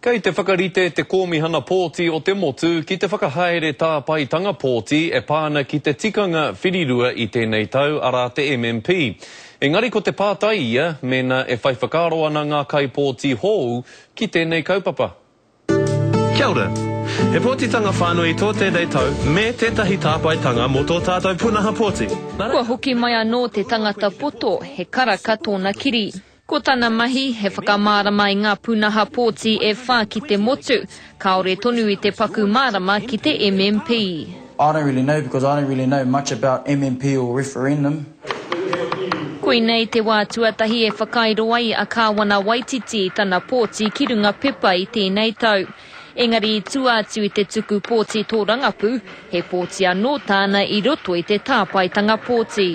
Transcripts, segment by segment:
Kei te whakarite te Kōmihana Pōti o te Motu ki te whakahaere tāpaetanga pōti e pā ana ki te tikanga whirirua i tēnei tau, arā te MMP. Engari ko te pātai ia, mēnā e whai whakaaro ana ngā kaipōti hōu ki tēnei kaupapa. Kia ora. He pōtitanga whānui tō tēnei tau me tētahi tāpaetanga mō tō tātou pūnaha pōti. Kua hoki mai anō te tangata poto, he karaka tōna kiri. Ko tana mahi, he whakamārama i ngā pūnaha pōti e whā ki te motu, kāore tonu i te paku mārama ki te MMP. I don't really know because I don't really know much about MMP or referendum. Koinei te wā tuatahi e whakairo ai a Kāwana Waititi i tana pōti ki runga pepa i tēnei tau. Engari i tua atu i te tuku pōti tōrangapū, he pōti anō tāna i roto i te tāpaetanga pōti.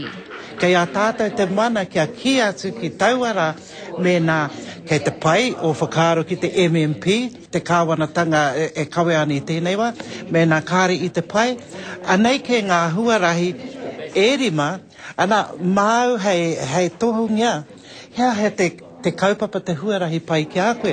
Kei a tātou te mana kia kī atu ki taua rā mēnā kei te pai ō whakaaro ki te MMP, te kāwanatanga e kawe ana i tēnei wā, mēnā kāre i te pai, anei kē ngā huarahi e rima Ana, māu hei, hei tohungia, he aha te, te kaupapa, te huarahi pai ki a koe.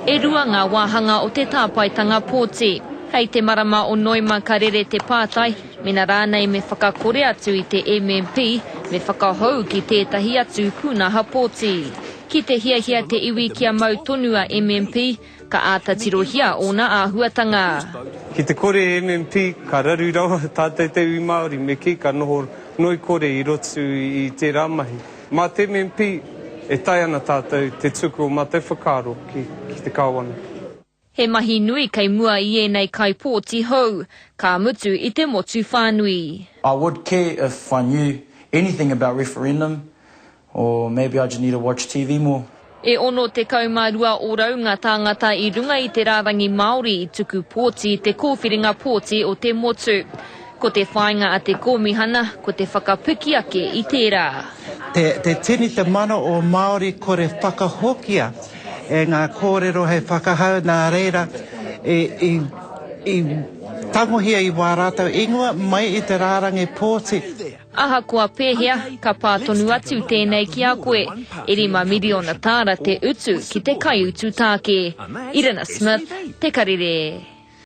E rua ngā wāhanga o te tāpaetanga pōti. Hei te marama o Noema ka rere te pātai, mena rānei me whakakore atu i te MMP, me whakahou ki tētahi atu pūnaha pōti. Ki te hiahia te iwi kia mau tonu a MMP, Ka āta tirohia ōna āhuatanga. Ki te kore e MMP, ka raru rawa tātou te iwi Māori, me kī ka noho ngoikore i roto i tērā mahi. Mā te MMP e taea ana tātou te tuku o mātou whakaaro ki te Kāwana. He mahi nui kei mua i ēnei kaipōti hou, ka mutu i te motu whānui. I would care if I knew anything about referendum Or maybe I just need to watch TV more. E 62 ōrau ngā tāngata i runga i te rārangi Māori i tuku pōti i te kōwhiringa pōti o te motu. Ko te whāinga a te Kōmihana, ko te whakapiki ake i tērā. Te, te tini te mana o Māori kore whakahokia e ngā kōrero hei whakahau nā reira i, i, i tangohia i wā rātou ingoa mai i te rārangi pōti. Ahakoa pēhea, ka pā tonu atu tēnei ki a koe. E rima miriona tāra te utu ki te kaiutu tāke. Irina Smith, Te Karere.